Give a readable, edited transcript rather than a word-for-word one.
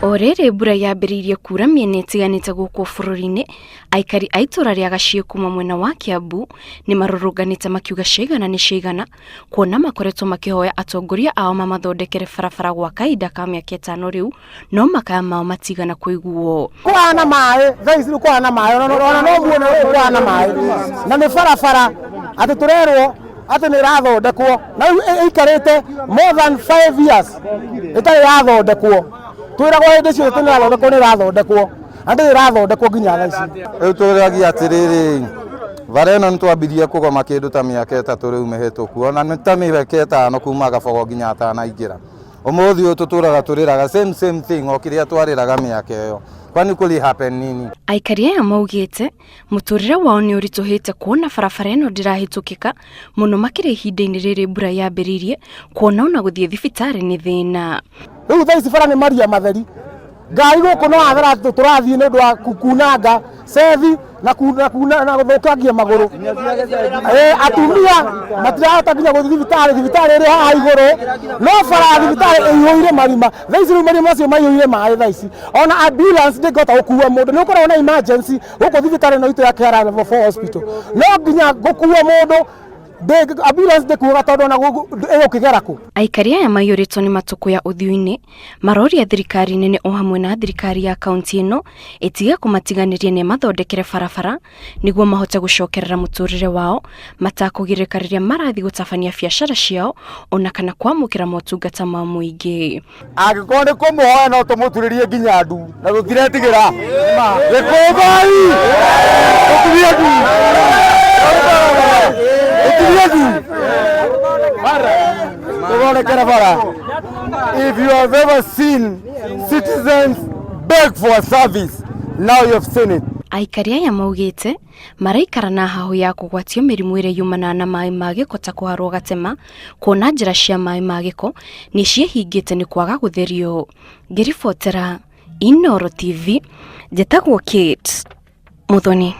O rĩrĩ mbura yambĩrĩirie kuura mĩena ĩtiganĩte gũkũ bũrũri-inĩ, aikari a itũra rĩa Gaciĩ kuma mwena wa Kiambu nĩ marũrũnganĩte makiuga ciaigana nĩ ciaigana kuona makoretwo makĩhoya atongoria ao mamathondekere barabara gwa kahinda ka mĩaka ĩtano rĩu no makaya mao matigana kũiguo. Kũhana maĩ thaa ici kũhana maĩ ona ona no muone gũkũ kũhana maĩ na nĩ barabara atĩ tũrerwo atĩ nĩ ĩrathondekwo na rĩu ĩikarĩte more than 5 years ĩtarĩ yathondekwo. Twĩragwo hĩndĩ ciothe atĩ nĩ ĩrathondekwo, nĩ ĩrathondekwo, na ndĩrĩ ĩrathondekwo nginya thaa ici. Rĩu tũragia atĩrĩrĩ, bara ĩno nĩ twambirie kũgoma kĩndũ ta mĩaka 3 rĩu mĩhĩtũku, ona nĩ ta mĩaka 5 kuma Gabogo nginya atanaingĩra. Ũmũthĩ ũyũ tũtũraga tũrĩraga same same thing o kĩrĩa twarĩraga mĩaka ĩyo. Kwani kũrĩ happen nini? Aikari aya maugĩte mũtũrĩre wao nĩ ũritũhĩte kuona barabara ĩno ndĩrahĩtũkĩka mũno makĩria ihinda-inĩ rĩrĩ mbura yambĩrĩirie, kuona ona gũthiĩ thibitarĩ nĩ thĩna. Rĩu thaa ici bara nĩ maria matheri, ngari gũkũ no hathara tũrathiĩ nĩ ũndũ wa kunanga cethi na kuna na gũthũkangia magũrũ. Atumia matirahota nginya gũthiĩ thibitarĩ, thibitarĩ ĩrĩ haha igũrũ, no bara ya thibitarĩ ĩihũire marima thaa ici. Rĩu marima macio maihũire maĩ thaa ici, ona ambulance ndĩngĩhota gũkua mũndũ. Nĩ ũkoragwo na emergency gũkũ thibitarĩ ĩno itũ ya Kĩara Level 4 Hospital, no nginya gũkua mũndũ ambulance ndĩkuaga tondũ ona ĩgũkĩgera kũ? Aikari aya maiyũrĩtwo nĩ matũkũya ũthiũ-inĩ maroria thirikari nene o hamwe na thirikari ya kaunti ĩno ĩtige kũmatiganĩria na ĩmathondekere barabara nĩguo mahote gũcokerera mũtũrĩre wao matakũgirĩka rĩrĩa marathiĩ gũtabania biacara ciao ona kana kwamũkĩra motungata ma mũingĩ. Angĩkorwo nĩ kũmũhoya no tũmũturĩrie nginya ndu na tũtiretigĩra. Gĩkũmbai tũturie ndu, tũturie ndu, tũthondekere bara. If you have ever seen citizens beg for a service, now you have seen it. Aikari aya maugĩte maraikara na hahũ ya kũgwatio mĩrimũ ĩrĩa yumanaga na maĩ ma gĩko ta kũharwo gatema, kuona njĩra cia maĩ ma gĩko nĩ ciĩhingĩte nĩ kwaga gũtherio. Ngĩribotera Inooro TV, njĩtagwo Kate Muthoni.